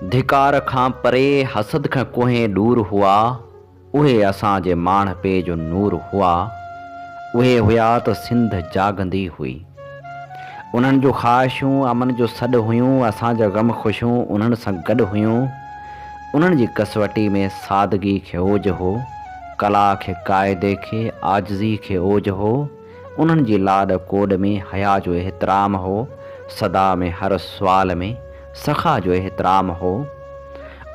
ڌڪار کان پري، حسد کان ڪوهين ڏور هئا، اهي اسان جي ماڻهپي جو نور هئا، اهي هيا ته سنڌ جاڳندي هئي. انهن جون خواهشون امن جو سڏ هيون، اسان جا غم خوشيون انهن سان گڏ هيون. انهن جي ڪسوٽي ۾ سادگي کي اوج هو، ڪلا کي قاعدي کي، عاجزي کي اوج هو. انهن جي لاڏ ڪوڏ ۾ حيا جو احترام هو، صدا ۾ هر سوال ۾ سخا جو احترام هو.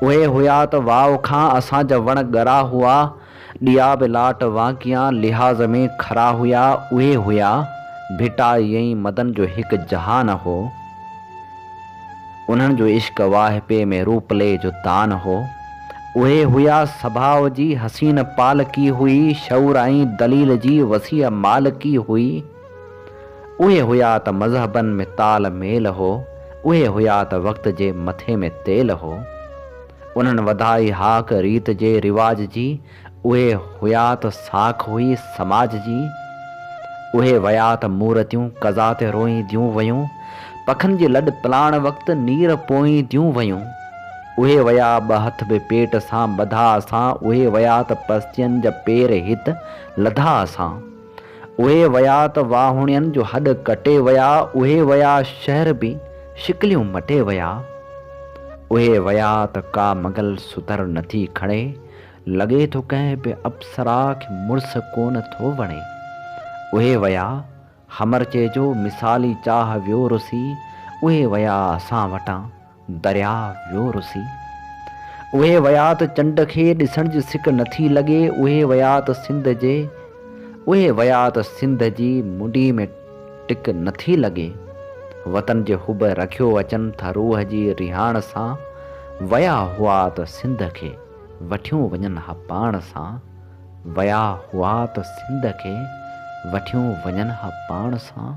اهي هيا ته واء کان اسان جا وڻ ڳرا هئا، ڏيئا به لاٽ وانگيان لحاظ ۾ کرا هيا، اهي هيا، ڀٽائي ۽ مدن جو هڪ جهان هو. انهن جو عشق واهپي ۾ روپلي جو دان هو. اهي هيا سڀاء جي حسين پالڪي هئي، شعور ۽ دليل جي وسيع مالڪي هئي. اهي هيا ته مذهبن ۾ تال ميل هو، اهي هيا ته وقت جي مٿي ۾ تيل هو. انهن وڌائي هاڪ ريت جي رواج جي، اهي هيا ته ساک هئي سماج جي. اهي ويا ته مورتيون قضا تي روئينديون ويون، پکن جي لڏ پلاڻ وقت نير پوئينديون ويون. اهي ويا ٻه هٿ به پيٽ سان ٻڌا اسان، اهي ويا ته پستين جا پير هت لڌا اسان. اهي ويا ته واهوڻين جو هڏ ڪٽي ويا، اهي ويا شهر به شڪليون مٽي ويا. اهي ويا ته ڪا منگل ستر نٿي کڻي، لڳي ٿو ڪنهن به اپسرا کي مڙس ڪونه ٿو وڻي. اهي ويا همرچي جو مثالي چاهه ويو رسي، اهي ويا اسان وٽان درياء ويو رسي. اهي ويا ته چنڊ کي ڏسڻ جي سڪ نٿي لڳي، اهي ويا ته سنڌ جي اهي ويا ته سنڌ جي منڊي ۾ ٽڪ نٿي لڳي. وطن جي حب رکيو اچن ٿا روح جي رهاڻ سان، ويا هئا ته سنڌ کي وٺيون وڃن ها پاڻ سان، ويا هئا ته سنڌ کي وٺيون وڃن ها پاڻ سان.